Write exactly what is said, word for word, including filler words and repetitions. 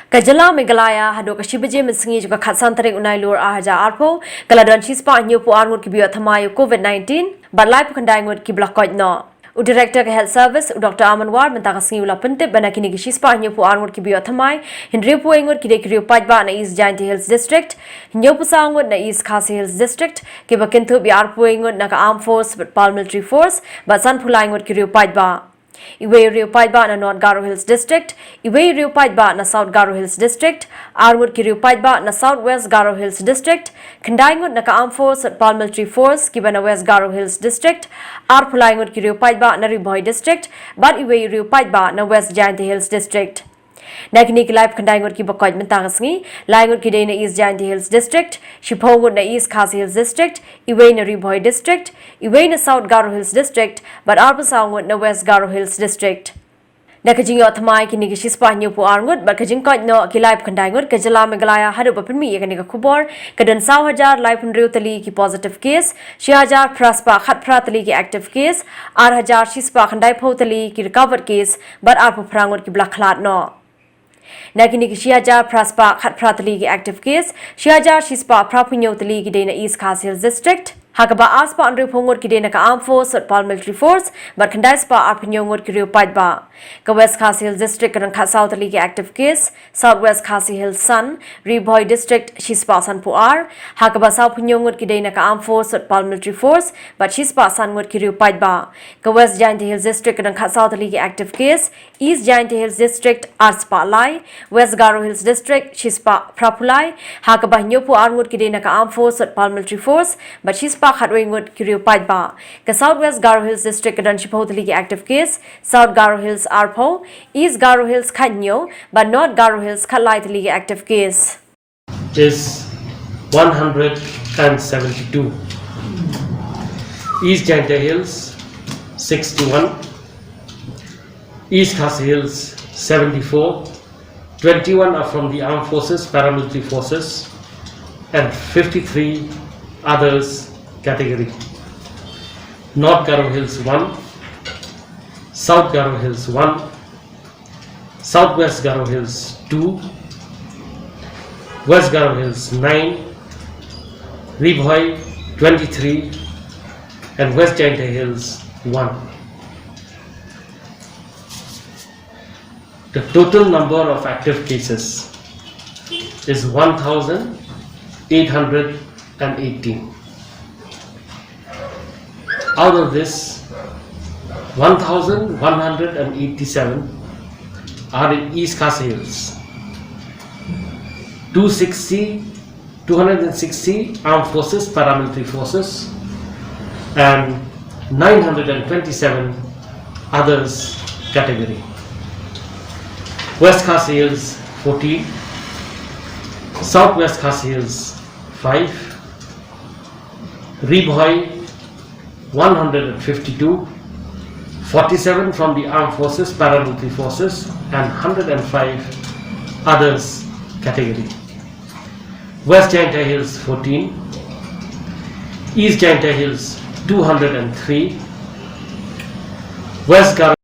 Ka jylla Meghalaya haduh ka shi baje mynsngi jong ka khatsan tarik u Nailur ar hajar arphew ka la don shispah hynñiewphew ar ngut kiba ïoh thymmai ïa u COVID nineteen bad laiphew khyndai ngut kiba la koit noh. U Director ka Health Service, u Doctor Aman War, mynta ka sngi u la pyntip ba na kine ki shispah hynñiewphew ar ngut kiba ïoh thymmai, hynriewphew wei ngut ki dei ki riew paidbah na East Jaintia Hills District, hynñiewphew saw ngut na East Khasi Hills District, kiba kynthup ïa arphew wei ngut na ka Armed Force bad Paramilitary Force, bad sanphew lai ngut ki riew paidbah. Iwei i riew paidbah na North Garo Hills District, iwei i riew paidbah na South Garo Hills District, ar ngut ki riew paidbah na South West Garo Hills District, khyndai ngut na ka Armed Force bad Paramilitary Force kiba na West Garo Hills District, arphew lai ngut ki riew paidbah na Ri Bhoi District, bad iwei i riew paidbah na West Jaintia Hills District. Na kine ki laiphew khyndai ngut kiba koit mynta ka sngi, lai ngut ki dei na East Jaintia Hills District, shiphew ngut na East Khasi Hills District, iwei na Ri Bhoi District, iwei na South Garo Hills District, bad arphew saw ngut na West Garo Hills District. Na ka jingïoh thymmai kine ki shispah hynñiewphew ar ngut bad ka jingkoit noh ki laiphew khyndai ngut, ka jylla Meghalaya haduh ba pynmih ïa kane ka khubor ka don saw hajar laiphew hynriew tylli ki positive case, shi hajar phra spah khatphra tylli ki active case, ar hajar shispah khyndaiphew tylli ki recovered case, bad arphew phra ngut kiba la khlad noh. Na kine ki shi hajar phra spah khatphra tylli ki active case, shi hajar shispah phraphew hynñiew tylli ki dei na East Khasi Hills District, ha kaba ar spah hynriewphew ngut ki dei na ka Armed Force bad Paramilitary Force, bad khyndai spah arphew hynñiew ngut ki riew paidbah. Ka West Khasi Hills District ka don khatsaw tylli ki active case, South West Khasi Hills san, Ri Bhoi District shispah sanphew ar, ha kaba sawphew hynñiew ngut ki dei na ka Armed Force bad Paramilitary Force, bad shispah san ngut ki riew paidbah. Ka West Jaintia Hills District ka don khatsaw tylli ki active case, East Jaintia Hills District ar spah lai, West Garo Hills District shi spah phraphew lai, ha kaba hynñiewphew ar ngut ki dei na ka Armed Force bad Paramilitary Force, bad shi spah khatwei ngut ki riew paidbah. Ka South West Garo Hills District ka don shiphew tylli ki active case, South Garo Hills arphew, East Garo Hills khathynñiew, bad North Garo Hills khatlai tylli ki active case. Is one hundred and seventy-two. East Jaintia Hills, sixty-one. East Khasi Hills, seventy-four. Twenty-one are from the armed forces, paramilitary forces, and fifty-three others category. North Garo Hills, one. South Garo Hills, one. Southwest Garo Hills, two. West Garo Hills, nine. Ri Bhoi, twenty-three. And West Jaintia Hills, one. The total number of active cases is one thousand eight hundred and eighteen. Out of this, one thousand one hundred and eighty-seven are in East Khasi Hills. Two sixty, two hundred and sixty armed forces, paramilitary forces, and nine hundred and twenty-seven others category. West Khasi Hills, fourteen. Southwest Khasi Hills, five. Ri Bhoi, one hundred and fifty-two, forty-seven from the armed forces, paramilitary forces, and hundred and five others category. West Jaintia Hills, fourteen. East Jaintia Hills, two hundred and three. West Garo